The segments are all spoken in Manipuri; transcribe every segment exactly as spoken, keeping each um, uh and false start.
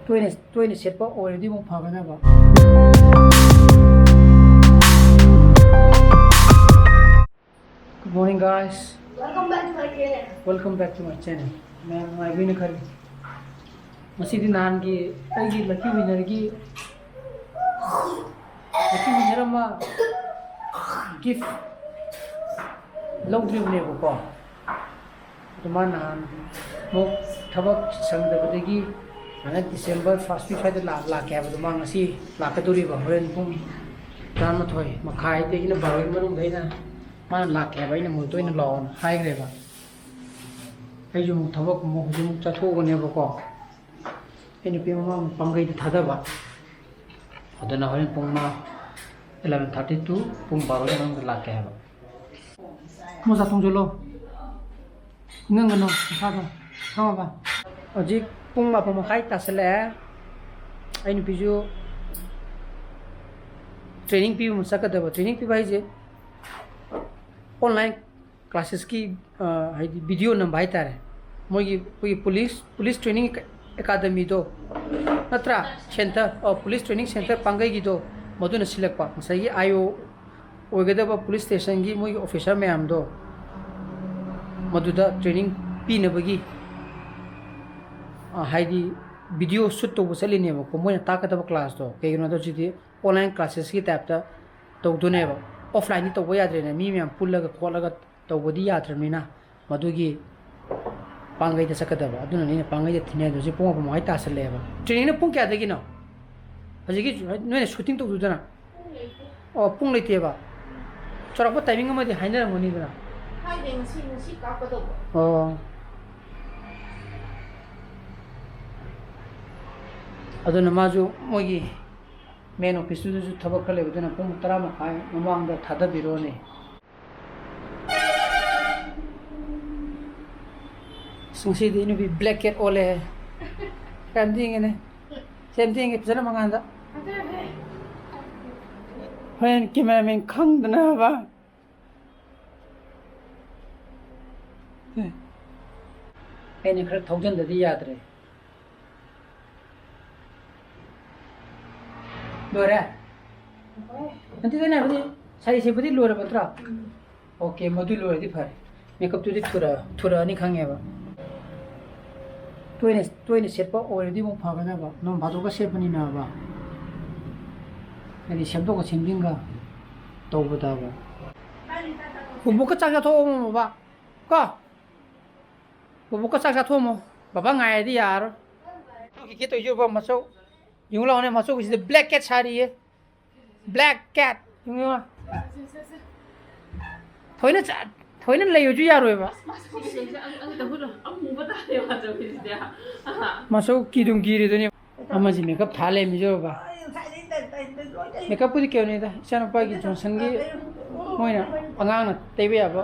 ꯇꯣꯏꯅ ꯇꯣꯏꯅ ꯁꯦꯠꯄ ꯑꯣꯏꯔꯗꯤ ꯑꯃꯨꯛ ꯐꯒꯗꯕ꯫ Good morning, guys. Welcome back to my channel. Welcome back to my channel. ꯃꯌꯥꯝ ꯅꯨꯡꯉꯥꯏꯕꯤꯅ ꯈꯜꯂꯤ꯫ ꯉꯁꯤꯗꯤ ꯅꯍꯥꯟꯒꯤ ꯑꯩꯒꯤ lucky winner ꯒꯤ, lucky winner ꯑꯃ gift ꯂꯧꯗ꯭ꯔꯤꯕꯅꯦꯕꯀꯣ꯫ ꯑꯗꯨ ꯃꯥ ꯅꯍꯥꯟ ꯑꯃꯨꯛ ꯊꯕꯛ ꯁꯪꯗꯕꯗꯒꯤ ꯍꯟꯗꯛ December first week ꯁ꯭ꯋꯥꯏꯗ ꯂꯥꯛ-, ꯂꯥꯛꯀꯦ ꯍꯥꯏꯕꯗꯣ, ꯃꯥ ꯉꯁꯤ ꯂꯥꯛꯀꯗꯧꯔꯤꯕ, ꯍꯣꯔꯦꯟ ꯄꯨꯡ ꯇꯔꯥꯃꯥꯊꯣꯏ ꯃꯈꯥꯏꯗꯒꯤꯅ ꯕꯥꯔꯣꯒꯤ ꯃꯅꯨꯡꯗ ꯑꯩꯅ, ꯃꯥꯅ ꯂꯥꯛꯀꯦ ꯍꯥꯏꯕ, ꯑꯩꯅ ꯃꯣꯏꯗ ꯑꯣꯏꯅ ꯂꯥꯛꯑꯣꯅ ꯍꯥꯏꯈ꯭ꯔꯦꯕ꯫ ꯑꯩꯁꯨ ꯑꯃꯨꯛ ꯊꯕꯛ ꯑꯃꯨꯛ ꯍꯧꯖꯤꯛ ꯑꯃꯨꯛ ꯆꯠꯊꯣꯛꯎꯕꯅꯦꯕꯀꯣ꯫ ꯑꯩ ꯅꯨꯄꯤ ꯃꯃꯥ ꯄꯥꯡꯒꯩꯗ ꯊꯥꯗꯕ꯫ ꯑꯗꯨꯅ ꯍꯣꯔꯦꯟ ꯄꯨꯡ ꯃꯉꯥ, eleven thirty to ꯄꯨꯡ ꯕꯥꯔꯣꯒꯤ ꯃꯅꯨꯡꯗ ꯂꯥꯛꯀꯦ ꯍꯥꯏꯕ꯫ ꯃꯣꯖꯥ ꯇꯣꯡꯁꯤꯜꯂꯣ꯫ ꯏꯪꯉꯝꯒꯅꯣ ꯅꯁꯥꯗꯣ꯫ ꯈꯪꯉꯕ? ꯍꯧꯖꯤꯛ ꯄꯨꯡ ꯃꯥꯄꯟ ꯃꯈꯥꯏ ꯇꯥꯁꯜꯂꯛꯑꯦ꯫ ꯑꯩ ꯅꯨꯄꯤꯁꯨ training ꯄꯤꯕ ꯑꯃ ꯆꯠꯀꯗꯕ꯫ Training ꯄꯤꯕ ꯍꯥꯏꯁꯦ online classes ꯀꯤ, ꯑ, ꯍꯥꯏꯗꯤ video ꯅꯝꯕ ꯍꯥꯏꯇꯥꯔꯦ꯫ ꯃꯣꯏꯒꯤ, ꯑꯩꯈꯣꯏꯒꯤ police, police training academy ꯗꯣ ꯅꯠꯇ꯭ꯔꯥ? Center, ꯑ, police training center ꯄꯥꯡꯒꯩꯒꯤꯗꯣ, ꯃꯗꯨꯅ ꯁꯤꯜꯂꯛꯄ꯫ ꯉꯁꯥꯏꯒꯤ I O ꯑꯣꯏꯒꯗꯕ police station ꯒꯤ ꯃꯣꯏꯒꯤ officer ꯃꯌꯥꯝꯗꯣ ꯃꯗꯨꯗ training ꯄꯤꯅꯕꯒꯤ, ꯑ, ꯍꯥꯏꯗꯤ video shoot ꯇꯧꯕ ꯆꯠꯂꯤꯅꯦꯕꯀꯣ, ꯃꯣꯏꯅ ꯇꯥꯛꯀꯗꯕ class ꯇꯣ꯫ ꯀꯩꯒꯤꯅꯣꯗ ꯍꯧꯖꯤꯛꯇꯤ online classes ꯀꯤ type ꯇ ꯇꯧꯗꯣꯏꯅꯦꯕ꯫ Offline ꯗꯤ ꯇꯧꯕ ꯌꯥꯗ꯭ꯔꯦꯅꯦ, ꯃꯤ ꯃꯌꯥꯝ ꯄꯨꯜꯂꯒ ꯈꯣꯠꯂꯒ ꯇꯧꯕꯗꯤ ꯌꯥꯗ꯭ꯔꯕꯅꯤꯅ꯫ ꯃꯗꯨꯒꯤ ꯄꯥꯡꯒꯩꯗ ꯆꯠꯀꯗꯕ꯫ ꯑꯗꯨꯅꯅꯦ ꯑꯩꯅ ꯄꯥꯡꯒꯩꯗ ꯊꯤꯟꯅꯗꯣꯏꯁꯦ꯫ ꯄꯨꯡ ꯃꯥꯄꯟ ꯃꯈꯥꯏ ꯇꯥꯁꯜꯂꯛꯑꯦꯕ꯫ Training ꯅ ꯄꯨꯡ ꯀꯌꯥꯗꯒꯤꯅꯣ? ꯍꯧꯖꯤꯛꯀꯤ ꯅꯣꯏꯅ shooting ꯇꯧꯗꯣꯏꯗꯨꯅ? ꯑꯣ, ꯄꯨꯡ ꯂꯩꯇꯦꯕ꯫ ꯆꯥꯎꯔꯥꯛꯄ timing ꯑꯃꯗꯤ ꯍꯥꯏꯅꯔꯝꯒꯅꯤꯗꯅ? ꯍꯥꯏꯗꯦ, ꯉꯁꯤ, ꯉꯁꯤ ꯀꯥꯞꯀꯗꯧꯕ꯫ ꯑꯣ꯫ ꯑꯗꯨꯅ ꯃꯥꯁꯨ ꯃꯣꯏꯒꯤ main office ꯇꯨꯗꯁꯨ ꯊꯕꯛ ꯈꯔ ꯂꯩꯕꯗꯨꯅ ꯄꯨꯡ ꯇꯔꯥ ꯃꯈꯥꯏ ꯃꯃꯥꯡꯗ ꯊꯥꯗꯕꯤꯔꯣꯅꯦ꯫ ꯑꯁ, ꯉꯁꯤꯗꯤ ꯅꯨꯄꯤ blanket ꯑꯣꯜꯂꯦꯍꯦ꯫ ꯌꯥꯝ ꯊꯦꯡꯉꯦꯅꯦ꯫ ꯁꯤ ꯌꯥꯝ ꯊꯦꯡꯉꯦ, ꯐꯖꯅ ꯃꯉꯥꯟꯗ꯫ ꯍꯣꯔꯦꯟ cameraman ꯈꯪꯗꯅꯕ꯫ ꯑꯩꯅ ꯈꯔ ꯊꯧꯖꯤꯟꯗꯗꯤ ꯌꯥꯗ꯭ꯔꯦ꯫ ꯂꯣꯏꯔꯦ? ꯅꯠꯇꯦꯗ, ꯑꯩꯅ ꯍꯥꯏꯕꯗꯤ ꯁꯥꯔꯤ ꯁꯦꯠꯄꯗꯤ ꯂꯣꯏꯔꯕ ꯅꯠꯇ꯭ꯔꯣ? ꯑꯣꯀꯦ, ꯃꯗꯨ ꯂꯣꯏꯔꯗꯤ ꯐꯔꯦ꯫ ꯃꯦꯀꯞꯇꯨꯗꯤ ꯊꯨꯔ-, ꯊꯨꯔꯛꯑꯅꯤ ꯈꯪꯉꯦꯕ꯫ ꯇꯣꯏꯅ, ꯇꯣꯏꯅ ꯁꯦꯠꯄ ꯑꯣꯏꯔꯗꯤ ꯑꯃꯨꯛ ꯐꯒꯗꯕ, ꯅꯣꯡ ꯐꯥꯗꯣꯛꯀ ꯁꯦꯠꯄꯅꯤꯅꯕ꯫ ꯍꯥꯏꯗꯤ ꯁꯦꯝꯗꯣꯛꯀ ꯁꯦꯝꯖꯤꯟꯒ ꯇꯧꯕꯗꯕ꯫ ꯕꯣꯕꯣꯛꯀ ꯆꯥꯛ ꯆꯥꯊꯣꯛꯑꯝꯃꯣ ꯕꯕꯥ꯫ ꯀꯣ? ꯕꯣꯕꯣꯛꯀ ꯆꯥꯛ ꯆꯥꯊꯣꯛꯑꯝꯃꯣ꯫ ꯕꯕꯥ ꯉꯥꯏꯔꯗꯤ ꯌꯥꯔꯔꯣꯏ꯫ ꯀꯤꯀꯦ ꯇꯧꯏꯁꯦ ꯕꯕꯥ, ꯃꯆꯧ꯫ ꯌꯦꯡꯉꯨ ꯂꯥꯎꯅꯦ, ꯃꯆꯧꯒꯤꯁꯤꯗ black cat ꯁꯥꯔꯤꯌꯦ꯫ Black cat꯫ ꯌꯦꯡꯉꯨ꯫ ꯊꯣꯏꯅ ꯆ-, ꯊꯣꯏꯅ ꯂꯩꯕꯁꯨ ꯌꯥꯔꯣꯏꯕ꯫ ꯃꯆꯧ ꯀꯤꯗꯨꯝ ꯀꯤꯔꯤꯗꯨꯅꯤ꯫ ꯑꯃꯁꯤ ꯃꯦꯀꯞ ꯊꯥ ꯂꯩꯔꯝꯃꯤꯁꯦ ꯕꯕꯥ꯫ ꯃꯦꯀꯞꯄꯨꯗꯤ ꯀꯩꯅꯣꯅꯤꯗ, ꯏꯆꯥꯅꯨꯄꯥꯒꯤ ꯖꯣꯟꯁꯟꯒꯤ ꯃꯣꯏꯅ ꯑꯉꯥꯡꯅ ꯇꯩꯕ ꯌꯥꯕ,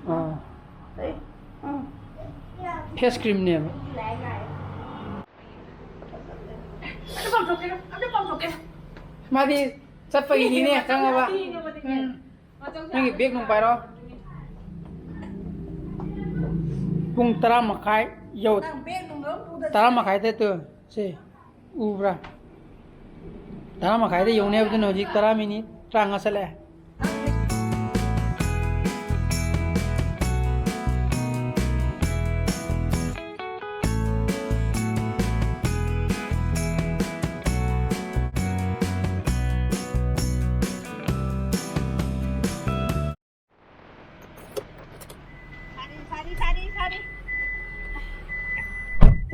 ꯑꯥ, face creamꯅꯦꯕ꯫ ꯃꯥꯗꯤ ꯆꯠꯄꯒꯤꯅꯤꯅꯦ, ꯈꯪꯉꯕ? ꯎꯝ꯫ ꯅꯪꯒꯤ ꯕꯦꯒ ꯅꯨꯡ ꯄꯥꯏꯔꯣ꯫ ꯄꯨꯡ ꯇꯔꯥ ꯃꯈꯥꯏ ꯌꯧ-, ꯅꯪ ꯕꯦꯒ ꯅꯨꯡ ꯂꯣꯏ ꯄꯨꯗ ꯇꯔꯥ ꯆꯠꯂꯦ꯫ ꯃꯈꯥꯏꯗ ꯇꯨ, ꯁꯦ, ꯎꯕ꯭ꯔꯥ? ꯇꯔꯥ ꯃꯈꯥꯏꯗ ꯌꯧꯅꯤ ꯍꯥꯏꯕꯗꯨꯅ ꯍꯧꯖꯤꯛ ꯇꯔꯥ ꯃꯤꯅꯤꯠ ꯇꯔꯥꯃꯉꯥ ꯆꯠꯂꯦ꯫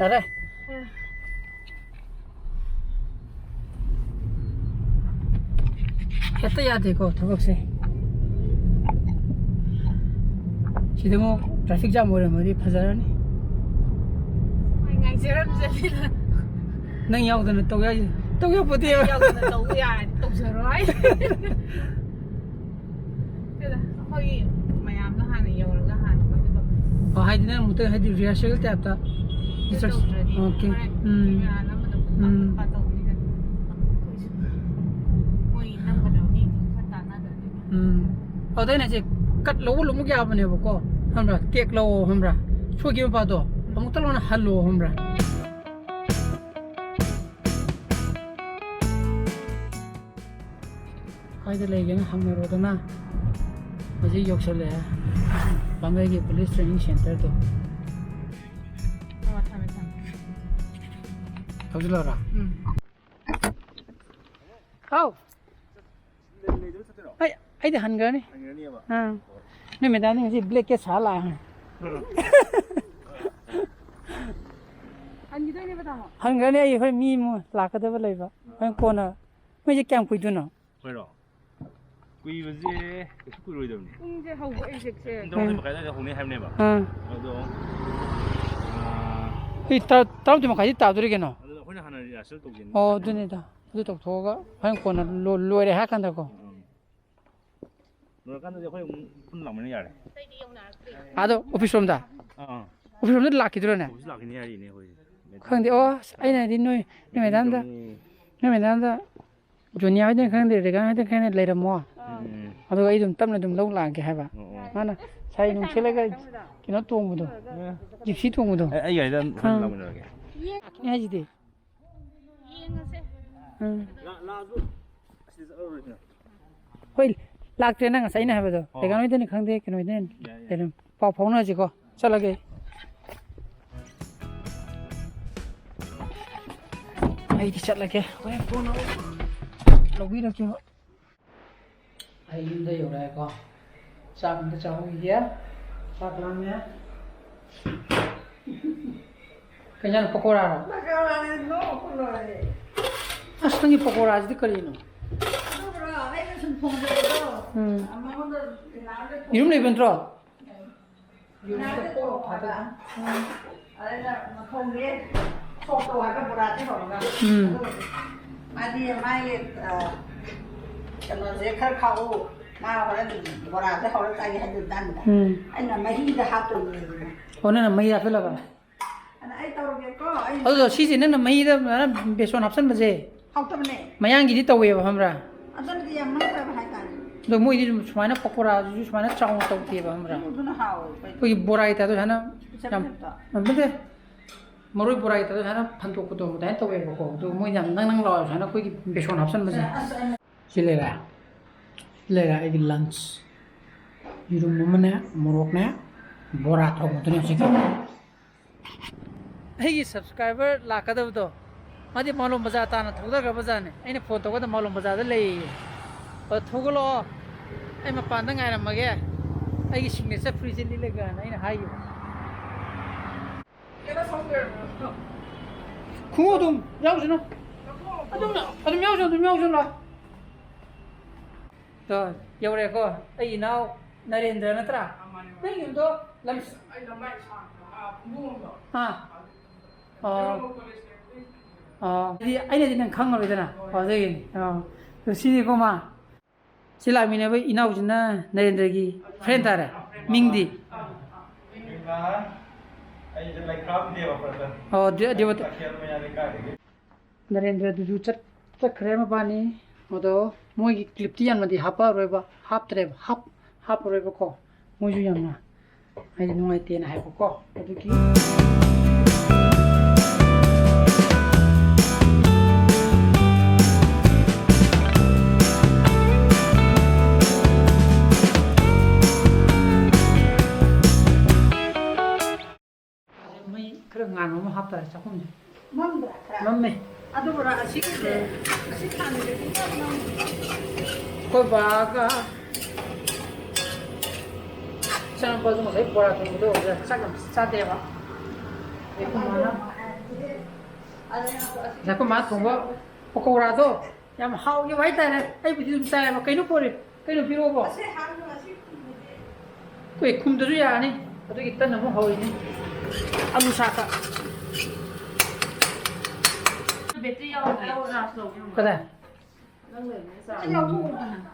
ꯌꯥꯔꯦ꯫ ꯍꯦꯛꯇ ꯌꯥꯗꯦꯀꯣ ꯊꯕꯛꯁꯦ꯫ ꯁꯤꯗ ꯑꯃꯨꯛ traffic jam ꯑꯣꯏꯔꯝꯃꯗꯤ ꯐꯖꯔꯅꯤ꯫ ꯍꯣꯏ, ꯉꯥꯏꯖꯔꯝꯖꯅꯤꯗ꯫ ꯅꯪ ꯌꯥꯎꯗꯅ ꯇꯧ ꯌꯥꯏ-, ꯇꯧ ꯌꯥꯄꯣꯠꯇꯦꯕ꯫ ꯌꯥꯎꯗꯅ ꯇꯧ ꯌꯥꯔꯗꯤ ꯇꯧꯖꯔꯣꯏ꯫ ꯅꯠꯇꯦꯗ, ꯑꯩꯈꯣꯏꯒꯤ ꯃꯌꯥꯝꯗꯣ ꯍꯥꯟꯅ ꯌꯧꯔꯒ ꯍꯥꯟꯅ ꯃꯣꯏꯗ ꯇꯧ-, ꯑꯣ, ꯍꯥꯏꯗꯤ ꯅꯪ ꯑꯃꯨꯛꯇ ꯍꯥꯏꯗꯤ rehearsal type ꯇ꯫ ꯑꯗꯨ rehearsal꯫ ꯇꯧꯗ꯭ꯔꯗꯤ ꯑꯣꯀꯦ꯫ ꯍꯣꯔꯦꯟ ꯎꯝ꯫ Camera ꯅꯝꯕꯗ ꯄꯨꯡꯐꯥ ꯎꯝ꯫ ꯐꯥ ꯇꯧꯅꯤꯗꯅ꯫ ꯑꯩꯈꯣꯏꯁꯨ ꯃꯣꯏ ꯅꯝꯒꯗꯕ ꯃꯤ ꯈꯔ ꯇꯥꯟꯅꯗ꯭ꯔꯗꯤ꯫ ꯎꯝ꯫ ꯑꯗꯨꯗ ꯑꯩꯅ ꯍꯥꯏꯁꯦ, cut ꯂꯧꯕ ꯑꯃꯨꯛ ꯌꯥꯕꯅꯦꯕꯀꯣ, ꯈꯪꯕ꯭ꯔꯥ? Take ꯂꯧꯑꯣ, ꯈꯪꯕ꯭ꯔꯥ? ꯁꯣꯏꯈꯤꯕ ꯃꯄꯥꯗꯣ ꯑꯃꯨꯛꯇ ꯂꯣꯟꯅ ꯍꯜꯂꯣ, ꯈꯪꯕ꯭ꯔꯥ? ꯀꯥꯏꯗ ꯂꯩꯒꯦꯅ ꯍꯪꯅꯔꯣꯗꯅ꯫ ꯍꯧꯖꯤꯛ ꯌꯧꯁꯜꯂꯛꯑꯦ ꯄꯥꯡꯒꯩꯒꯤ ꯄꯨꯂꯤꯁ ꯇ꯭ꯔꯦꯅꯤꯡ ꯁꯦꯟꯇꯔꯗꯣ꯫ ꯑꯣ, ꯊꯝꯃꯦ, ꯊꯝꯃꯦ꯫ ꯊꯧꯖꯤꯜꯂꯛꯑꯣꯔꯥ? ꯎꯝ꯫ ꯍꯥꯎ꯫ ꯑꯩ ꯑꯩꯗꯤ ꯍꯟꯈ꯭ꯔꯅꯤ꯫ ꯑꯥ꯫ ꯅꯣꯏ ꯃꯦꯗꯥꯝꯗꯤ ꯉꯁꯤ ꯕ꯭ꯂꯦꯛꯀꯦꯠ ꯁꯥ ꯂꯥꯛꯑꯦ꯫ ꯍꯟꯈꯤꯗꯣꯏꯅꯦꯕ, ꯇꯥꯃꯣ꯫ ꯍꯟꯈ꯭ꯔꯅꯤ꯫ ꯑꯩ ꯍꯣꯔꯦꯟ ꯃꯤ ꯑꯃ ꯂꯥꯛꯀꯗꯕ ꯂꯩꯕ꯫ ꯍꯣꯔꯦꯟ ꯀꯣꯟꯅ꯫ ꯃꯣꯏꯁꯦ ꯀꯌꯥꯝ ꯀꯨꯏꯗꯣꯏꯅꯣ? ꯑꯩꯈꯣꯏꯔꯣ? ꯀꯨꯏꯕꯁꯦ ꯀꯩꯁꯨ ꯀꯨꯏꯔꯣꯏꯗꯕꯅꯤ꯫ ꯄꯨꯡꯁꯦ ꯍꯧꯕ ꯑꯦꯛꯖꯦꯛꯁꯦ꯫ ꯄꯨꯡ ꯇꯔꯥꯃꯥꯊꯣꯏ ꯃꯈꯥꯏ ꯑꯗꯨꯋꯥꯏꯗ ꯍꯧꯅꯤ ꯍꯥꯏꯕꯅꯦꯕ꯫ ꯑꯥ꯫ ꯑꯗꯣ, ꯑꯥ, ꯑꯩ ꯇꯔꯥ- ꯇꯔꯥꯃꯥꯊꯣꯏ ꯃꯈꯥꯏꯗꯤ ꯇꯥꯗꯣꯔꯦ ꯀꯩꯅꯣ꯫ ꯑꯗꯨꯅ ꯑꯩꯈꯣꯏꯅ ꯍꯥꯟꯅ ꯔꯤꯍꯥꯔꯁꯦꯜ ꯇꯧꯁꯦꯅ꯫ ꯑꯣ, ꯑꯗꯨꯅꯤꯗ꯫ ꯑꯗꯨ ꯇꯧꯊꯣꯛꯑꯒ ꯍꯣꯔꯦꯟ ꯀꯣꯟꯅ ꯂꯣ- ꯂꯣꯏꯔꯦ ꯍꯥꯏꯔ ꯀꯥꯟꯗꯀꯣ꯫ ꯎꯝ꯫ ꯂꯣꯏꯔꯀꯥꯟꯗꯗꯤ ꯑꯩꯈꯣꯏ ꯑꯃꯨꯛ ꯄꯨꯟꯅ ꯂꯥꯛꯃꯤꯟꯅ ꯌꯥꯔꯦ꯫ ꯑꯥꯗ ꯑꯣꯐꯤꯁ ꯔꯣꯝꯗ? ꯑꯥ, ꯑꯥ꯫ ꯑꯣꯐꯤꯁ ꯔꯣꯝꯗ ꯂꯥꯛꯈꯤꯗꯣꯏꯔꯣꯅꯦ? ꯑꯣꯐꯤꯁ ꯂꯥꯛꯈꯤꯅꯤ ꯍꯥꯏꯔꯤꯅꯦ ꯑꯩꯈꯣꯏꯁꯦ꯫ ꯈꯪꯗꯦ꯫ ꯑꯣ, ꯑꯁ, ꯑꯩꯅ ꯍꯥꯏꯗꯤ ꯅꯣꯏ ꯅꯣꯏ ꯃꯦꯗꯥꯝꯗ ꯅꯣꯏ ꯃꯦꯗꯥꯝꯗ ꯖꯣꯅꯤꯌꯥ ꯍꯣꯏꯗꯅ ꯈꯪꯗꯦ, ꯔꯦꯒꯥꯟ ꯍꯣꯏꯗꯅ ꯈꯪꯗꯦ ꯂꯩꯔꯝꯃꯣ꯫ ꯎꯝ꯫ ꯑꯗꯨꯒ ꯑꯩ ꯑꯗꯨꯝ ꯇꯞꯅ ꯑꯗꯨꯝ ꯂꯧ ꯂꯥꯛꯑꯒꯦ ꯍꯥꯏꯕ꯫ ꯑꯣ, ꯑꯣ꯫ ꯃꯥꯅ ꯁꯥꯏ ꯅꯨꯡ ꯁꯦꯠꯂꯒ ꯀꯩꯅꯣ ꯇꯣꯡꯕꯗꯣ꯫ ꯑꯦ, ꯖꯤꯞꯁꯤ ꯇꯣꯡꯕꯗꯣ꯫ ꯑꯩ ꯑꯩ ꯒꯥꯔꯤꯗ ꯑꯗꯨꯝ ꯑꯥ꯫ ꯂꯥꯛꯃꯤꯟꯅꯔꯒꯦ꯫ ꯂꯥꯛꯈꯤꯅꯤ ꯍꯥꯏꯁꯤꯗꯤ꯫ ꯌꯦꯡꯉꯁꯦ꯫ ꯎꯝ꯫ ꯂꯥ- ꯂꯥꯛꯑꯁꯨ ꯑꯁꯤꯗ ꯆꯠꯂꯔꯣꯏꯗꯅ꯫ ꯍꯣꯏ, ꯂꯥꯛꯇ꯭ꯔꯦ ꯅꯪ ꯉꯁꯥꯏ ꯑꯩꯅ ꯍꯥꯏꯕꯗꯣ꯫ ꯑꯣ꯫ ꯔꯦꯒꯥꯟ ꯍꯣꯏꯗꯅꯤ ꯈꯪꯗꯦ, ꯀꯩꯅꯣ ꯍꯣꯏꯗꯅꯤ꯫ ꯌꯥꯏ, ꯌꯥꯏ꯫ ꯀꯩꯅꯣ, ꯄꯥꯎ ꯐꯥꯎꯅꯔꯁꯤꯀꯣ꯫ ꯆꯠꯂꯒꯦ꯫ ꯑꯩꯗꯤ ꯆꯠꯂꯒꯦ꯫ ꯍꯣꯔꯦꯟ ꯀꯣꯟꯅ ꯂꯧꯕꯤꯔꯛꯀꯦꯕ꯫ ꯑꯩ ꯌꯨꯝꯗ ꯌꯧꯔꯛꯑꯦꯀꯣ꯫ ꯆꯥꯛ ꯑꯝꯇ ꯆꯥꯍꯧꯈꯤꯒꯦ꯫ ꯆꯥꯛ ꯂꯥꯝꯃꯦ꯫ ꯀꯩ ꯏꯟꯖꯥꯡ? ꯄꯀꯣꯔꯥꯔꯣ? ꯑꯁ, ꯅꯪꯒꯤ ꯄꯀꯣꯔꯥꯁꯤꯗꯤ ꯀꯔꯤꯅꯣ? ꯎꯝ꯫ ꯌꯦꯔꯨꯝ ꯂꯩꯕ ꯅꯠꯇ꯭ꯔꯣ? ꯌꯦꯔꯨꯝꯗ ꯄꯣꯛ ꯊꯥꯗ-, ꯎꯝ꯫ ꯎꯝ꯫ ꯃꯥꯗꯤ ꯃꯥꯒꯤ, ꯑ, ꯀꯩꯅꯣꯁꯦ ꯈꯔ ꯈꯥꯛꯎ, ꯃꯥ ꯍꯣꯔꯦꯟ ꯕꯣꯔꯥꯁꯦ ꯍꯧꯔ ꯆꯥꯒꯦ ꯍꯥꯏꯗꯨ ꯇꯟꯗ꯫ ꯎꯝ꯫ ꯑꯩꯅ ꯃꯍꯤꯗ ꯍꯥꯞꯇꯣꯏꯅꯦ꯫ ꯑꯣ, ꯅꯪꯅ ꯃꯍꯤ ꯍꯥꯞꯆꯜꯂꯕ? ꯑꯗ ꯑꯩ ꯇꯧꯔꯒꯦꯀꯣ, ꯑꯩ ꯑꯗꯨꯗꯣ ꯁꯤꯁꯦ ꯅꯪꯅ ꯃꯍꯤꯗ ꯑꯗꯨꯃꯥꯏꯅ ꯕꯦꯁꯣꯟ ꯍꯥꯞꯆꯟꯕꯁꯦ ꯍꯥꯎꯇꯕꯅꯦ꯫ ꯃꯌꯥꯡꯒꯤꯗꯤ ꯇꯧꯋꯦꯕ, ꯈꯪꯕ꯭ꯔꯥ? ꯑꯗꯨꯅꯗꯤ ꯌꯥꯝ ꯃꯥꯡꯈ꯭ꯔꯕ ꯍꯥꯏꯇꯥꯔꯦ꯫ ꯑꯗꯣ ꯃꯣꯏꯗꯤ ꯁꯨꯝ ꯁꯨꯃꯥꯏꯅ ꯄꯀꯣꯔꯥꯁꯤꯁꯨ ꯁꯨꯃꯥꯏꯅ ꯆꯥꯎꯅ ꯇꯧꯗꯦꯕ, ꯈꯪꯕ꯭ꯔꯥ? ꯑꯗꯨꯅ ꯍꯥꯎꯋꯦ꯫ ꯑꯩꯈꯣꯏꯒꯤ ꯕꯣꯔꯥꯒꯤ ꯇꯥꯏꯞꯇ ꯁꯨꯃꯥꯏꯅ ꯄꯤꯁꯛ ꯌꯥꯝ, ꯄꯤꯁꯛꯇꯣ꯫ ꯅꯠꯇꯦ, ꯃꯔꯣꯏ ꯕꯣꯔꯥꯒꯤ ꯇꯥꯏꯞꯇ ꯁꯨꯃꯥꯏꯅ ꯐꯟꯗꯣꯛꯄꯗꯣ ꯑꯗꯨꯃꯥꯏꯅ ꯇꯧꯋꯦꯕꯀꯣ꯫ ꯑꯗꯣ ꯃꯣꯏꯅ ꯌꯥꯝ ꯅꯪ ꯅꯪ ꯂꯥꯎꯔ ꯁꯨꯃꯥꯏꯅ ꯑꯩꯈꯣꯏꯒꯤ ꯕꯦꯁꯣꯟ ꯍꯥꯞꯆꯟꯕꯁꯦ꯫ ꯑꯁ, ꯑꯩꯅ ꯁꯤ ꯂꯩꯔꯦ꯫ ꯂꯩꯔꯦ ꯑꯩꯒꯤ ꯂꯟꯁ꯫ ꯌꯦꯔꯨꯝ ꯑꯃꯅꯦ, ꯃꯣꯔꯣꯛꯅꯦ, ꯕꯣꯔꯥ ꯊꯣꯡꯕꯗꯨꯅꯦ ꯍꯧꯖꯤꯛꯀꯤ꯫ ꯑꯩꯒꯤ ꯁꯕꯁꯀ꯭ꯔꯥꯏꯕꯔ ꯂꯥꯛꯀꯗꯕꯗꯣ, ꯃꯥꯗꯤ ꯃꯥꯂꯣꯝ ꯕꯖꯥꯔ ꯇꯥꯟꯅ ꯊꯧꯗꯈ꯭ꯔꯕꯖꯥꯠꯅꯦ꯫ ꯑꯩꯅ ꯐꯣꯟ ꯇꯧꯕꯗ ꯃꯥꯂꯣꯝ ꯕꯖꯥꯔꯗ ꯂꯩꯌꯦ꯫ ꯑꯣ, ꯊꯧꯒꯠꯂꯛꯑꯣ, ꯑꯩ ꯃꯄꯥꯟꯗ ꯉꯥꯏꯔꯝꯃꯒꯦ, ꯑꯩꯒꯤ ꯁꯤꯒꯅꯦꯆꯔ ꯐꯨꯔꯤꯠꯁꯦ ꯂꯤꯠꯂꯒꯅ ꯑꯩꯅ ꯍꯥꯏꯈꯤꯕ꯫ ꯈꯣꯡꯎꯞ ꯑꯗꯨꯝ ꯌꯥꯎꯁꯅꯨ꯫ ꯑꯗꯨꯝ, ꯑꯗꯨꯝ ꯌꯥꯎꯁꯅꯨ, ꯑꯗꯨꯝ ꯌꯥꯎꯁꯅꯨ꯫ ꯇꯣ, ꯌꯧꯔꯦꯀꯣ꯫ ꯑꯩ ꯏꯅꯥꯎ ꯅꯔꯦꯟꯗ꯭ꯔ ꯅꯠꯇ꯭ꯔꯥ? ꯅꯪ ꯌꯨꯝꯗꯣ ꯂꯝ-, ꯑꯩ ꯂꯝꯂꯥꯏ ꯁꯥꯡꯅ, ꯑꯥ, ꯄꯨꯡꯗꯣꯡꯕꯝꯗꯣ꯫ ꯑꯥ꯫ ꯑꯣ꯫ ꯀꯣꯂꯦꯖ ꯂꯩꯕꯗꯩ꯫ ꯑꯣ꯫ ꯑꯗꯨꯗꯤ ꯑꯩꯅꯗꯤ ꯅꯪ ꯈꯪꯉꯔꯣꯏꯗꯅ꯫ ꯍꯣꯏ꯫ ꯑꯣ, ꯑꯗꯨꯒꯤꯅꯤ꯫ ꯑꯣ꯫ ꯅꯨꯡꯁꯤꯅꯦꯀꯣ ꯃꯥ꯫ ꯁꯤ ꯂꯥꯛꯃꯤꯟꯅꯕ ꯏꯅꯥꯎꯁꯤꯅ ꯅꯔꯦꯟꯗ꯭ꯔꯒꯤ ꯐ꯭ꯔꯦꯟ ꯇꯥꯔꯦ꯫ ꯃꯤꯡꯗꯤ? ꯑꯩꯅ ꯑꯩꯁꯦ ꯂꯩꯈ꯭ꯔꯥꯝ ꯗꯦꯕ ꯕ꯭ꯔꯗꯔ꯫ ꯑꯣ, ꯗꯦ-, ꯗꯦꯕ-, ꯇꯈꯦꯜ ꯃꯌꯥ ꯂꯩꯀꯥꯏꯗꯒꯤ꯫ ꯅꯔꯦꯟꯗ꯭ꯔꯗꯨꯁꯨ ꯆꯠ-, ꯆꯠꯈ꯭ꯔꯦ ꯃꯕꯥꯅꯤ꯫ ꯑꯗꯣ ꯃꯣꯏꯒꯤ ꯀ꯭ꯂꯤꯞꯇꯤ ꯌꯥꯝꯅꯗꯤ ꯍꯥꯞꯄꯛꯑꯔꯣꯏꯕ, ꯍꯥꯞꯇ꯭ꯔꯦꯕ, ꯍꯥꯞ-, ꯍꯥꯞꯄꯔꯣꯏꯕꯀꯣ꯫ ꯃꯣꯏꯁꯨ ꯌꯥꯝꯅ ꯍꯥꯏꯗꯤ ꯅꯨꯡꯉꯥꯏꯇꯦꯅ ꯍꯥꯏꯕꯀꯣ꯫ ꯑꯗꯨꯒꯤ ꯃꯩ ꯈꯔ ꯉꯥꯟꯕ ꯑꯃ ꯍꯥꯞꯇꯥꯔꯦ ꯆꯥꯛꯈꯨꯝꯁꯦ꯫ ꯃꯝꯗ꯭ꯔꯥ ꯈꯔ? ꯃꯝꯃꯦ꯫ ꯑꯗꯨꯕꯨꯔꯥ ꯑꯁꯤꯒꯤꯁꯦ, ꯑꯁꯤ ꯊꯥꯟꯕꯁꯦ ꯄꯨꯡꯃꯝ ꯃꯝꯃꯦ꯫ ꯑꯩꯈꯣꯏ ꯕꯥꯒ ꯏꯆꯥꯅꯨꯄꯥꯁꯨ ꯉꯁꯥꯏ ꯕꯣꯔꯥ ꯊꯣꯡꯕꯗꯣ ꯑꯗꯨꯗ ꯆꯥꯛ ꯌꯥꯝ ꯆꯥꯗꯦꯕ꯫ ꯑꯗꯩ ꯑꯩꯈꯣꯏ ꯃꯥꯅ, ꯉꯁꯥꯏ ꯑꯩꯈꯣꯏ ꯃꯥ ꯊꯣꯡꯕ ꯄꯀꯧꯔꯥꯗꯣ ꯌꯥꯝ ꯍꯥꯎꯈꯤꯕ ꯍꯥꯏꯇꯥꯔꯦ꯫ ꯑꯩꯕꯨꯗꯤ ꯑꯗꯨꯝ ꯆꯥꯏꯌꯦꯕ꯫ ꯀꯩꯅꯣ ꯄꯣꯔꯤ? ꯀꯩꯅꯣ ꯄꯤꯔꯛꯑꯣꯕꯣ? ꯑꯩꯈꯣꯏ ꯈꯨꯝꯗ꯭ꯔꯁꯨ ꯌꯥꯔꯅꯤ꯫ ꯑꯗꯨꯒꯤ ꯇꯟ ꯑꯃꯨꯛ ꯍꯧꯔꯤꯅꯤ꯫ ꯑꯂꯨ ꯁꯥꯛꯀ꯫ ꯕꯦꯇ꯭ꯔꯤ ꯌꯥꯎꯗ꯭ꯔꯦ, ꯆꯥꯔꯖ ꯇꯧꯒꯦ ꯑꯃꯨꯛ꯫ ꯀꯗꯥꯏ? ꯅꯪ ꯂꯩꯕꯅꯦ, ꯆꯥꯔꯖ꯫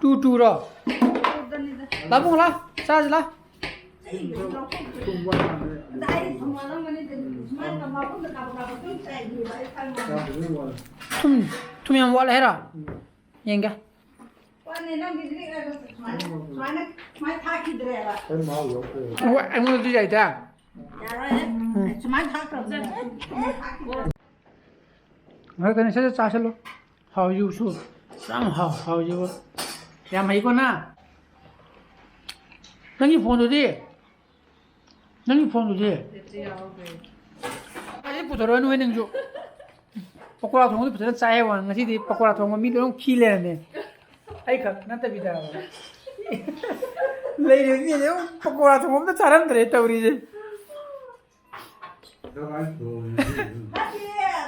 ꯇꯨ ꯇꯨꯔꯣ? ꯇꯨꯗꯅꯤꯗ꯫ ꯂꯥꯛ ꯂꯥ, ꯆꯥꯔꯖ ꯂꯥ꯫ ꯑꯗ ꯑꯩ ꯊꯝꯃꯣ ꯅꯪ ꯃꯅꯤꯡꯗ ꯁꯨꯃꯥꯏꯅ ꯃꯐꯝꯗ ꯀꯥꯕꯛ ꯀꯥꯕꯛ ꯑꯗꯨꯝ ꯆꯥꯏꯕꯤꯕ ꯑꯩ ꯈꯪꯉꯦ꯫ ꯊꯨꯝ, ꯊꯨꯝ ꯌꯥꯝ ꯋꯥꯠꯂꯦ ꯍꯥꯏꯔꯣ? ꯌꯦꯡꯒꯦ꯫ ꯋꯥꯅꯦ, ꯅꯪꯗꯤ ꯂꯤꯛꯂꯒ ꯁꯨꯃꯥꯏꯅ, ꯁꯨꯃꯥꯏꯅ, ꯁꯨꯃꯥꯏꯅ ꯊꯥꯈꯤꯗ꯭ꯔꯦꯕ꯫ ꯑꯩ ꯃꯍꯥꯎ ꯌꯥꯎꯗ꯭ꯔꯦ꯫ ꯑꯣ, ꯑꯩꯉꯣꯟꯗꯗꯤ ꯌꯥꯏꯗ꯫ ꯌꯥꯔꯣꯏꯍꯦ꯫ ꯎꯝ꯫ ꯁꯨꯃꯥꯏꯅ ꯊꯥꯈ꯭ꯔꯕꯅꯦ꯫ ꯉꯥꯏꯍꯥꯛꯇꯅꯤ, ꯁꯠ ꯁꯠ ꯆꯥꯁꯤꯜꯂꯨ꯫ ꯍꯥꯎꯖꯤꯕꯁꯨ ꯌꯥꯝ ꯍꯥꯎ-, ꯍꯥꯎꯖꯤꯕ꯫ ꯌꯥꯝ ꯍꯩꯀꯣ ꯅꯪ꯫ ꯅꯪꯒꯤ ꯐꯣꯟꯗꯨꯗꯤ? ꯅꯪꯒꯤ ꯐꯣꯟꯗꯨꯗꯤ? ꯑꯩ ꯄꯨꯊꯣꯔꯛꯑꯅꯨ ꯍꯦ ꯅꯪꯁꯨ꯫ ꯄꯀꯣꯔꯥ ꯊꯣꯡꯕꯗꯤ ꯐꯖꯅ ꯆꯥꯏ ꯋꯥ꯫ ꯉꯁꯤꯗꯤ ꯄꯀꯣꯔꯥ ꯊꯣꯡꯕ ꯃꯤ ꯂꯣꯏꯅꯃꯛ ꯈꯤ ꯂꯩꯔꯝꯃꯦ꯫ ꯑꯩ ꯈꯛ ꯅꯠꯇꯕꯤꯗ꯫ ꯂꯩꯔꯤꯕ ꯃꯤꯁꯦ ꯄꯀꯣꯔꯥ ꯊꯣꯡꯕ ꯑꯝꯇ ꯆꯥꯔꯝꯗ꯭ꯔꯦ ꯇꯧꯔꯤꯁꯦ꯫ ꯅꯠꯇꯦ,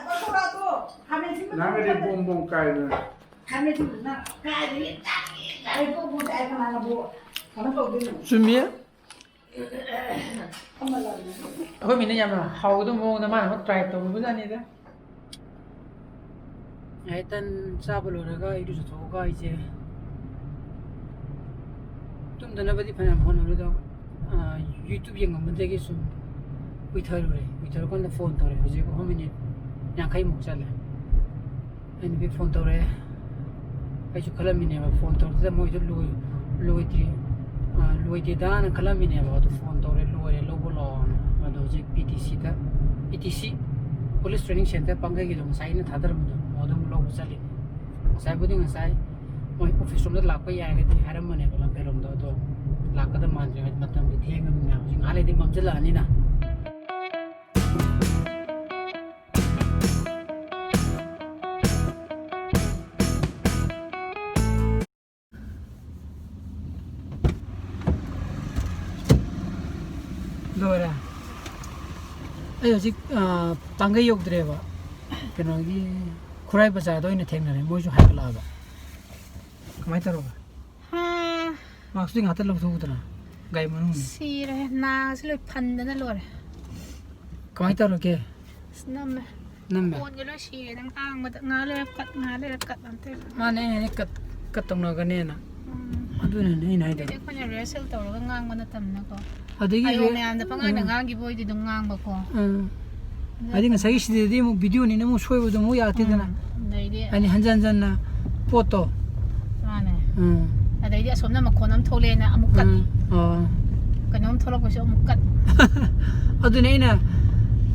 ꯄꯀꯣꯔꯥꯗꯣ ꯈꯥꯃꯦꯟ ꯑꯁꯤꯟꯕ ꯅꯪꯒꯗꯤ ꯊꯣꯡꯕ ꯕꯣꯝ ꯕꯣꯝ ꯀꯥꯏꯗꯅ꯫ ꯈꯥꯃꯦꯟ ꯑꯁꯤꯟꯕꯗꯨꯅ ꯀꯥꯏꯗꯒꯤ ꯆꯥꯒꯦ? ꯆꯥꯒꯦ ꯄꯣꯛꯄ ꯆꯥꯏ ꯀꯅꯥꯅꯕꯨ ꯀꯩꯅꯣ ꯇꯧꯗꯣꯏꯅꯣ? ꯆꯨꯝꯃꯤ꯫ ꯑꯩꯈꯣꯏ ꯃꯤꯅ ꯌꯥꯝꯅ ꯍꯥꯎꯒꯗꯕ ꯃꯑꯣꯡꯗ ꯃꯥꯅ ꯑꯃ try ꯇꯧꯔꯨꯕꯖꯥꯠꯅꯤꯗ꯫ ꯑꯩ ꯇꯟ ꯆꯥꯕ ꯂꯣꯏꯔꯒ ꯏꯔꯨꯖꯊꯣꯛꯑꯒ ꯑꯩꯁꯦ ꯇꯨꯝꯗꯅꯕꯗꯤ ꯐꯅꯌꯥꯝ ꯍꯣꯠꯅꯕꯗꯣ, ꯑꯥ, YouTube ꯌꯦꯡꯉꯝꯕꯗꯒꯤ ꯁꯨꯝ ꯎꯏꯊꯔꯨꯔꯦ꯫ ꯎꯏꯊꯔꯀꯥꯟꯗ phone ꯇꯧꯔꯦ꯫ ꯍꯧꯖꯤꯛ ꯑꯍꯨꯝ minute ꯌꯥꯡꯈꯩꯃꯨꯛ ꯆꯠꯂꯦ꯫ ꯑꯩ ꯅꯨꯄꯤ phone ꯇꯧꯔꯛꯑꯦ꯫ ꯑꯩꯁꯨ ꯈꯜꯂꯝꯃꯤꯅꯦꯕ, phone ꯇꯧꯔꯛꯇꯗ ꯃꯣꯏꯗꯣ ꯂꯣꯏ-, ꯂꯣꯏꯗ꯭ꯔꯤ, ꯑꯥ, ꯂꯣꯏꯗꯦꯗꯥꯅ ꯈꯜꯂꯝꯃꯤꯅꯦꯕ꯫ ꯑꯗꯨ phone ꯇꯧꯔꯦ, "ꯂꯣꯏꯔꯦ, ꯂꯧꯕ ꯂꯥꯛꯑꯣꯅ"꯫ ꯑꯗꯣ ꯍꯧꯖꯤꯛ PTCꯗ, PTC, Police Training Centre ꯄꯥꯡꯒꯩꯒꯤꯗꯣ ꯉꯁꯥꯏ ꯑꯩꯅ ꯊꯥꯗꯔꯝꯕꯗꯣ, ꯑꯗꯨ ꯑꯃꯨꯛ ꯂꯧꯕ ꯆꯠꯂꯤꯅꯦ꯫ ꯉꯁꯥꯏꯕꯨꯗꯤ ꯉꯁꯥꯏ ꯃꯣꯏ office ꯔꯣꯝꯗ ꯂꯥꯛꯄ ꯌꯥꯔꯒꯗꯤ ꯍꯥꯏꯔꯝꯕꯅꯦꯕ, ꯂꯝꯐꯦꯜꯔꯣꯝꯗ꯫ ꯑꯗꯣ ꯂꯥꯛꯀꯗꯕ ꯃꯥꯟꯗ꯭ꯔꯦ, ꯍꯥꯏꯗꯤ ꯃꯇꯝꯗꯤ ꯊꯦꯡꯉꯕꯅꯤꯅ꯫ ꯍꯧꯖꯤꯛ ꯉꯥꯏꯍꯥꯛ ꯂꯩꯔꯗꯤ ꯃꯝꯁꯤꯜꯂꯛꯑꯅꯤꯅ꯫ ꯂꯣꯏꯔꯦ꯫ ꯑꯩ ꯍꯧꯖꯤꯛ, ꯑ, ꯄꯥꯡꯒꯩ ꯌꯧꯗ꯭ꯔꯦꯕ꯫ ꯀꯩꯅꯣꯒꯤ ꯈꯨꯔꯥꯏ ꯕꯖꯥꯔꯗ ꯑꯣꯏꯅ ꯊꯦꯡꯅꯔꯦ꯫ ꯃꯣꯏꯁꯨ ꯍꯥꯏꯒꯠꯂꯛꯑꯕ꯫ ꯀꯃꯥꯏꯅ ꯇꯧꯔꯕ? ꯍꯥ꯫ Maskꯇꯨ ꯉꯥꯛꯇ ꯂꯧꯊꯣꯛꯎꯗꯅ꯫ ꯒꯥꯔꯤ ꯃꯅꯨꯡꯅꯤ꯫ ꯁꯤꯔꯦ꯫ ꯅꯥꯁꯤ ꯂꯣꯏ ꯐꯟꯗꯅ ꯂꯣꯏꯔꯦ꯫ ꯀꯃꯥꯏꯅ ꯇꯧꯔꯒꯦ? ꯑꯁ, ꯅꯝꯃꯦ꯫ ꯅꯝꯃꯦ? ꯈꯣꯟꯒ ꯂꯣꯏ ꯁꯤꯔꯦ ꯅꯪ ꯉꯥꯡꯕꯗ꯫ ꯉꯥꯏꯍꯥꯛ ꯂꯩꯔ cut, ꯉꯥꯏꯍꯥꯛ ꯂꯩꯔ cut ꯑꯝꯇ ꯍꯦꯛ꯫ ꯃꯥꯅꯦ, ꯑꯩꯅ ꯍꯦꯛ cut, cut ꯇꯧꯅꯒꯅꯦꯅ꯫ ꯎꯝ꯫ ꯑꯗꯨꯅꯅꯦ ꯑꯩꯅ ꯍꯥꯏꯗꯣ꯫ ꯑꯗꯨꯗꯤ ꯑꯩꯈꯣꯏꯅ rehearsal ꯇꯧꯔꯒ ꯉꯥꯡꯕ ꯅꯠꯇꯕꯅꯤꯅꯀꯣ꯫ ꯑꯗꯒꯤ ꯑꯌꯣ ꯔꯦ-, ꯃꯌꯥꯝꯗ ꯄꯪꯉꯥꯡꯗ ꯎꯝ꯫ ꯉꯥꯡꯈꯤꯕ ꯑꯣꯏꯗꯤ ꯑꯗꯨꯝ ꯉꯥꯡꯕꯀꯣ꯫ ꯎꯝ꯫ ꯑꯗꯨ ꯍꯥꯏꯗꯤ ꯉꯁꯥꯏꯒꯤ ꯁꯤꯗꯗꯤ ꯑꯃꯨꯛ videoꯅꯤꯅ ꯑꯃꯨꯛ ꯁꯣꯏꯕꯗꯣ ꯑꯃꯨꯛ ꯌꯥꯗꯦꯗꯅ꯫ ꯎꯝ꯫ ꯑꯗꯩꯗꯤ ꯍꯥꯏꯗꯤ ꯍꯟꯖꯟ ꯍꯟꯖꯟꯅ ꯄꯣꯠꯇꯣ꯫ ꯃꯥꯅꯦ꯫ ꯎꯝ꯫ ꯑꯗꯩꯗꯤ ꯑꯁꯣꯝꯅ ꯃꯈꯣꯟ ꯑꯃ ꯊꯣꯛꯂꯛꯑꯦꯅ ꯑꯃꯨꯛ cut꯫ ꯎꯝ꯫ ꯑꯣ꯫ ꯀꯩꯅꯣꯝ ꯊꯣꯛꯂꯛꯄꯁꯨ ꯑꯃꯨꯛ cut꯫ ꯑꯗꯨꯅꯦ ꯑꯩꯅ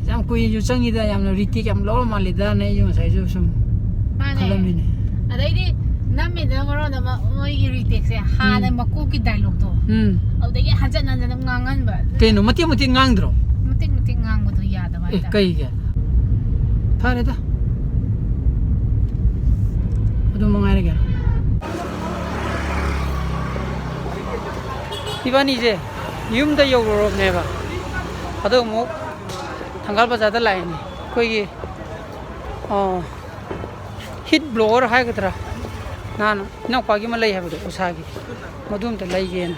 ꯌꯥꯝ ꯀꯨꯏꯅꯁꯨ ꯆꯪꯉꯤꯗ, ꯌꯥꯝꯅ retake ꯌꯥꯝ ꯂꯧꯔ ꯃꯥꯜꯂꯤꯗꯅ ꯑꯩꯁꯨ ꯉꯁꯥꯏꯁꯨ ꯁꯨꯝ ꯃꯥꯅꯦ꯫ ꯈꯜꯂꯝꯃꯤꯅꯦ꯫ ꯑꯗꯩꯗꯤ ꯅꯝꯃꯤꯗꯅ ꯃꯔꯣꯟ ꯑꯃ ꯃꯣꯏꯒꯤ ꯔꯤꯇꯦꯛꯁꯦ ꯍꯥꯟꯅ ꯎꯝ꯫ ꯃꯀꯣꯛꯀꯤ ꯗꯥꯏꯂꯣꯛꯇꯣ ꯎꯝ꯫ ꯑꯗꯨꯗꯒꯤ ꯍꯟꯖꯟ ꯍꯟꯖꯟ ꯑꯗꯨꯝ ꯉꯥꯡꯍꯟꯕ꯫ ꯀꯩꯅꯣ, ꯃꯇꯦꯛ ꯃꯇꯦꯛ ꯉꯥꯡꯗ꯭ꯔꯣ? ꯃꯇꯦꯛ ꯃꯇꯦꯛ ꯉꯥꯡꯕꯗꯣ ꯌꯥꯗꯕ ꯑꯦ, ꯍꯥꯏꯇꯥꯔꯦ꯫ ꯀꯩꯒꯤ? ꯐꯔꯦꯗ꯫ ꯑꯗꯨ ꯃꯉꯥꯏꯔꯦ ꯀꯩꯅꯣ꯫ ꯏꯕꯥꯅꯤꯁꯦ ꯌꯨꯝꯗ ꯌꯧꯔꯨꯔꯕꯅꯦꯕ꯫ ꯑꯗꯣ ꯑꯃꯨꯛ ꯊꯪꯒꯥꯜ ꯕꯖꯥꯔꯗ ꯂꯥꯛꯏꯅꯦ꯫ ꯑꯩꯈꯣꯏꯒꯤ, ꯑ, ꯍꯤꯠ ꯕ꯭ꯂꯣꯋꯔ ꯍꯥꯏꯒꯗ꯭ꯔꯥ, ꯅꯍꯥꯟ ꯏꯅꯥꯎꯄꯥꯒꯤ ꯑꯃ ꯂꯩ ꯍꯥꯏꯕꯗꯣ, ꯎꯁꯥꯒꯤ, ꯃꯗꯨ ꯑꯝꯇ ꯂꯩꯒꯦꯅ꯫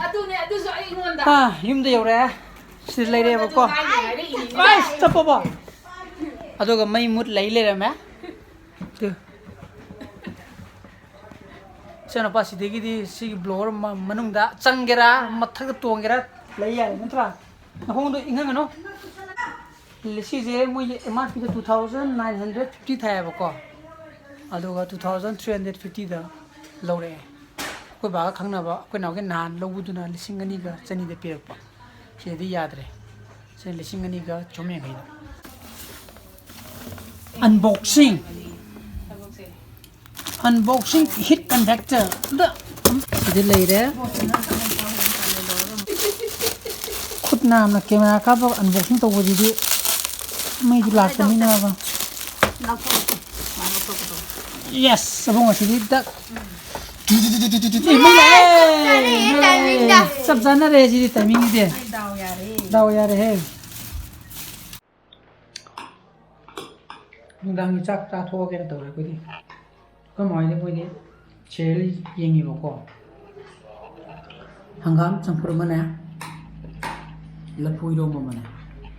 ꯑꯗꯨꯅꯦ, ꯑꯗꯨꯁꯨ ꯑꯩꯉꯣꯟꯗ꯫ ꯑꯥ, ꯌꯨꯝꯗ ꯌꯧꯔꯛꯑꯦ꯫ ꯁꯤꯗ ꯂꯩꯔꯦꯕꯀꯣ꯫ ꯑꯩꯉꯣꯟꯗꯁꯨ ꯍꯥꯏꯅꯤ ꯍꯥꯏꯔꯛꯏꯅꯤꯅꯦ꯫ ꯑꯁ, ꯆꯞꯄꯕꯣ? ꯑꯗꯨꯒ ꯃꯩ ꯃꯨꯠ ꯂꯩ ꯂꯩꯔꯝꯃꯦ꯫ ꯇꯨ꯫ ꯏꯆꯥꯅꯨꯄꯥ ꯁꯤꯗꯒꯤꯗꯤ ꯁꯤꯒꯤ ꯕ꯭ꯂꯣꯋꯔ ꯃ-, ꯃꯅꯨꯡꯗ ꯆꯪꯒꯦꯔꯥ, ꯃꯊꯛꯇ ꯇꯣꯡꯒꯦꯔꯥ, ꯂꯩ ꯌꯥꯔꯦ ꯅꯠꯇ꯭ꯔꯥ? ꯅꯈꯣꯡꯗꯣ ꯏꯪꯍꯟꯒꯅꯨ꯫ ꯁꯤꯁꯦ ꯃꯣꯏꯒꯤ ꯑꯦꯝ ꯑꯥꯔ ꯄꯤꯗ two thousand nine hundred fifty ꯊꯥꯏꯌꯦꯕꯀꯣ, ꯑꯗꯨꯒ two thousand three hundred fiftyꯗ ꯂꯧꯔꯛꯑꯦ꯫ ꯑꯩꯈꯣꯏ ꯕꯥꯒ ꯈꯪꯅꯕ ꯑꯩꯈꯣꯏ ꯅꯥꯎꯒꯤ ꯅꯍꯥꯟ ꯂꯧꯕꯗꯨꯅ ꯂꯤꯁꯤꯡ ꯑꯅꯤꯒ ꯆꯅꯤꯗ ꯄꯤꯔꯛꯄ꯫ ꯁꯤꯗꯗꯤ ꯌꯥꯗ꯭ꯔꯦ꯫ ꯁꯤ ꯂꯤꯁꯤꯡ ꯑꯅꯤꯒ ꯆꯍꯨꯝ ꯌꯥꯡꯈꯩꯗ꯫ Unboxing꯫ Unboxing heat convector꯫ ꯑꯝꯇ ꯁꯤꯗ ꯂꯩꯔꯦ꯫ ꯈꯨꯠ ꯅꯥꯝꯅ camera ꯀꯥꯞꯄꯒ unboxing ꯇꯧꯕꯁꯤꯗꯤ ꯃꯩꯗꯤ ꯂꯥꯛꯇꯕꯅꯤꯅꯕ꯫ Yes, ꯑꯕꯨꯡ ꯑꯁꯤꯗꯤ ꯗꯛ꯫ ꯑꯦ, ꯃꯩ ꯂꯥꯛꯑꯦ! ꯆꯞ ꯆꯥꯔꯦ, ꯃꯩ ꯂꯥꯛꯑꯦ! ꯇꯥꯏꯃꯤꯡꯗ꯫ ꯆꯞ ꯆꯥꯅꯔꯦ ꯁꯤꯗꯤ ꯇꯥꯏꯃꯤꯡꯁꯤꯗꯤ꯫ ꯗꯥꯎ ꯌꯥꯔꯦ꯫ ꯗꯥꯎ ꯌꯥꯔꯦꯍꯦ꯫ ꯅꯨꯡꯗꯥꯡꯒꯤ ꯆꯥꯛ ꯆꯥꯊꯣꯛꯑꯒꯦꯅ ꯇꯧꯔꯦ ꯑꯩꯈꯣꯏꯗꯤ꯫ ꯑꯩꯈꯣꯏ ꯃꯥ ꯍꯣꯏꯗꯤ ꯃꯣꯏꯗꯤ serial ꯌꯦꯡꯉꯤꯕꯀꯣ꯫ ꯍꯪꯒꯥꯝ ꯆꯝꯐꯨꯠ ꯑꯃꯅꯦ, ꯂꯐꯨ ꯏꯔꯣꯝꯕ ꯑꯃꯅꯦ,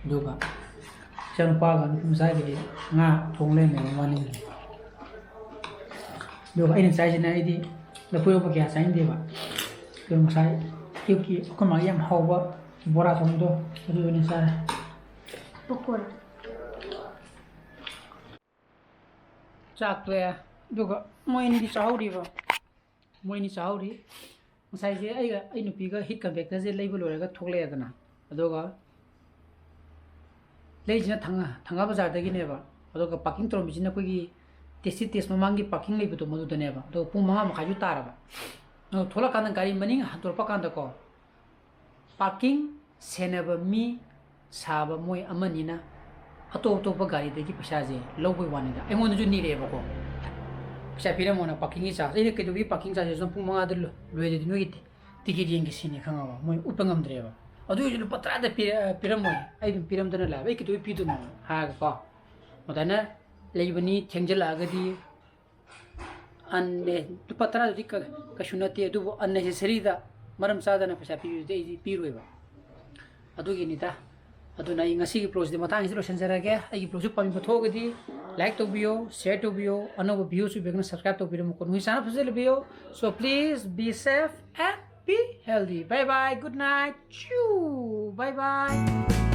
ꯑꯗꯨꯒ ꯏꯆꯥꯅꯨꯄꯥꯒ ꯅꯨꯄꯤ ꯃꯆꯥꯒꯤꯗꯤ ꯉꯥ ꯊꯣꯡ ꯂꯩꯔꯝꯃꯦꯕ ꯃꯕꯥꯅꯤꯒꯤ꯫ ꯑꯗꯨꯒ ꯑꯩꯅ ꯆꯥꯏꯁꯤꯅ, ꯑꯩꯗꯤ ꯂꯐꯨ ꯏꯔꯣꯝꯕ ꯀꯌꯥ ꯆꯥꯅꯤꯡꯗꯦꯕ꯫ ꯑꯗꯨ ꯉꯁꯥꯏ ꯑꯌꯨꯛꯀꯤ ꯑꯩꯈꯣꯏ ꯃꯥꯒꯤ ꯌꯥꯝ ꯍꯥꯎꯕ ꯕꯣꯔꯥ ꯊꯣꯡꯕꯗꯣ, ꯑꯗꯨ ꯑꯣꯏꯅ ꯆꯥꯔꯦ꯫ ꯄꯀꯣꯔꯥ꯫ ꯆꯥꯛ ꯇꯣꯛꯑꯦ꯫ ꯑꯗꯨꯒ ꯃꯣꯏ ꯑꯅꯤꯗꯤ ꯆꯥꯍꯧꯔꯤꯕ꯫ ꯃꯣꯏ ꯑꯅꯤ ꯆꯥꯍꯧꯔꯤ꯫ ꯉꯁꯥꯏꯁꯦ ꯑꯩꯒ ꯑꯩ ꯅꯨꯄꯤꯒ heat convectorꯁꯦ ꯂꯩꯕ ꯂꯣꯏꯔꯒ ꯊꯣꯛꯂꯛꯑꯦꯗꯅ꯫ ꯑꯗꯨꯒ ꯂꯩꯔꯤꯁꯤꯅ ꯊꯪꯒꯥ ꯊꯪꯒꯥ ꯕꯖꯥꯔꯗꯒꯤꯅꯦꯕ꯫ ꯑꯗꯨꯒ ꯄꯥꯔꯀꯤꯡ ꯇꯧꯔꯝꯃꯤꯁꯤꯅ ꯑꯩꯈꯣꯏꯒꯤ ꯇꯦꯁꯇꯤ ꯇꯦꯁ ꯃꯃꯥꯡꯒꯤ ꯄꯥꯔꯀꯤꯡ ꯂꯩꯕꯗꯣ, ꯃꯗꯨꯗꯅꯦꯕ꯫ ꯑꯗꯨꯒ ꯄꯨꯡ ꯃꯉꯥ ꯃꯈꯥꯏꯁꯨ ꯇꯥꯔꯕ꯫ ꯑꯗꯣ ꯊꯣꯛꯂꯛꯀꯥꯟꯗ ꯒꯥꯔꯤ ꯃꯅꯤꯡ ꯍꯟꯗꯣꯔꯛꯄ ꯀꯥꯟꯗꯀꯣ, ꯄꯥꯔꯀꯤꯡ ꯁꯦꯟꯅꯕ ꯃꯤ ꯁꯥꯕ ꯃꯣꯏ ꯑꯃꯅꯤꯅ ꯑꯇꯣꯞ ꯑꯇꯣꯞꯄ ꯒꯥꯔꯤꯗꯒꯤ ꯄꯩꯁꯥꯁꯦ ꯂꯧꯕꯩ ꯋꯥꯅꯤꯗ꯫ ꯑꯩꯉꯣꯟꯗꯁꯨ ꯅꯤꯔꯛꯑꯦꯕꯀꯣ, "ꯄꯩꯁꯥ ꯄꯤꯔꯝꯃꯣꯅ, ꯄꯥꯔꯀꯤꯡꯒꯤ ꯆꯥꯔꯖ"꯫ ꯑꯩꯅ, "ꯀꯩꯗꯧꯕꯒꯤ ꯄꯥꯔꯀꯤꯡ ꯆꯥꯔꯖ? ꯄꯨꯡ ꯃꯉꯥꯗ ꯂꯣꯏ-, ꯂꯣꯏꯔꯗꯤ ꯅꯣꯏꯒꯤ ꯇꯤ-, ꯇꯤꯀꯦꯠ ꯌꯦꯡꯒꯦ ꯁꯤꯅꯤ", ꯈꯪꯉꯕ? ꯃꯣꯏ ꯎꯠꯄ ꯉꯝꯗ꯭ꯔꯦꯕ꯫ ꯑꯗꯨ ꯑꯣꯏꯔꯁꯨ ꯂꯨꯄꯥ ꯇꯔꯥꯗ ꯄꯤꯔ-, ꯄꯤꯔꯝꯃꯣꯏ꯫ ꯑꯩ ꯑꯗꯨꯝ ꯄꯤꯔꯝꯗꯅ ꯂꯥꯛꯑꯦꯕ꯫ "ꯑꯩ ꯀꯩꯗꯧꯕꯩ ꯄꯤꯗꯣꯏꯅꯣ?" ꯍꯥꯏꯔꯒꯀꯣ꯫ ꯑꯗꯨꯃꯥꯏꯅ ꯂꯩꯕꯅꯤ꯫ ꯊꯦꯡꯖꯤꯜꯂꯛꯑꯒꯗꯤ ꯑꯟꯅꯦ-, ꯂꯨꯄꯥ ꯇꯔꯥꯗꯨꯗꯤ ꯀ-, ꯀꯩꯁꯨ ꯅꯠꯇꯦ, ꯑꯗꯨꯕꯨ unnecessaryꯗ, ꯃꯔꯝ ꯆꯥꯗꯅ ꯄꯩꯁꯥ ꯄꯤꯕꯗꯨꯗꯤ ꯑꯩꯗꯤ ꯄꯤꯔꯣꯏꯕ꯫ ꯑꯗꯨꯒꯤꯅꯤꯗ꯫ ꯑꯗꯨꯅ ꯑꯩ ꯉꯁꯤꯒꯤ vlogꯁꯤꯗꯤ ꯃꯇꯥꯡꯁꯤꯗ ꯂꯣꯏꯁꯤꯟꯖꯔꯒꯦ꯫ ꯑꯩꯒꯤ vlogꯁꯤ ꯄꯥꯝꯕꯤꯕ ꯊꯣꯛꯑꯒꯗꯤ like ꯇꯧꯕꯤꯌꯣ, share ꯇꯧꯕꯤꯌꯣ, ꯑꯅꯧꯕ viewꯁꯨ ꯕꯦꯛꯅ subscribe ꯇꯧꯕꯤꯔꯝꯃꯨꯀꯣ꯫ ꯅꯨꯃꯤꯠ ꯆꯥꯅ ꯐꯖꯅ ꯂꯩꯕꯤꯌꯣ꯫ So please be safe and be healthy. Bye bye, good night, chew, bye bye.